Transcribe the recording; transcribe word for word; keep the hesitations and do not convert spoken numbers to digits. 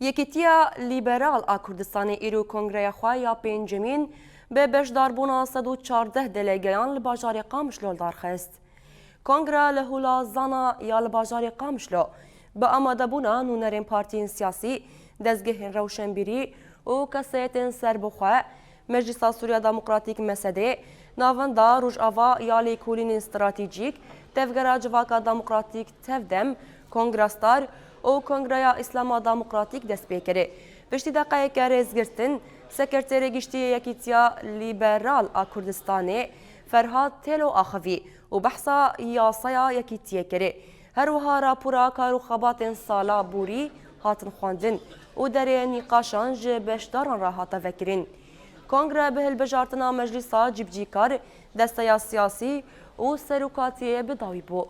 Yekîtiya Lîberal a Kurdistanê îro kongreya xwe ya pêncemîn bi beşdarbûna sed û çardeh delegeyan li bajarê Qamişlo li dar xist. Kongre li Hûla Zana ya li bajarê Qamişlo bi amadebûna nûnerên partiyên siyasî, dezgehên rewşenbîrî û kesayetên serbixwe, Meclisa Sûriya Demokratîk, M S D, Navenda Rojava ya Lêkolînên Stratejîk, Tevgera Civaka Demokratîk, Tevdem, Kongra Star û Kongreya Îslama Demokratîk dest pê kir. Piştî deqeyeke rêzgirtin, Sekreterê Giştî yê Yekîtiya Lîberal a Kurdistanê, Ferhad Têlo axivî û behsa yasaya Yekîtiyê kir. Her wiha rapora kar û xebatên sala borî hatin xwendin û derê nîqaşan ji beşdaran re hate vekirin. Kongre bi hilbijartina Meclisa Cîbicîkar, Desteya Siyasî û Serokatiyê bi dawî bû.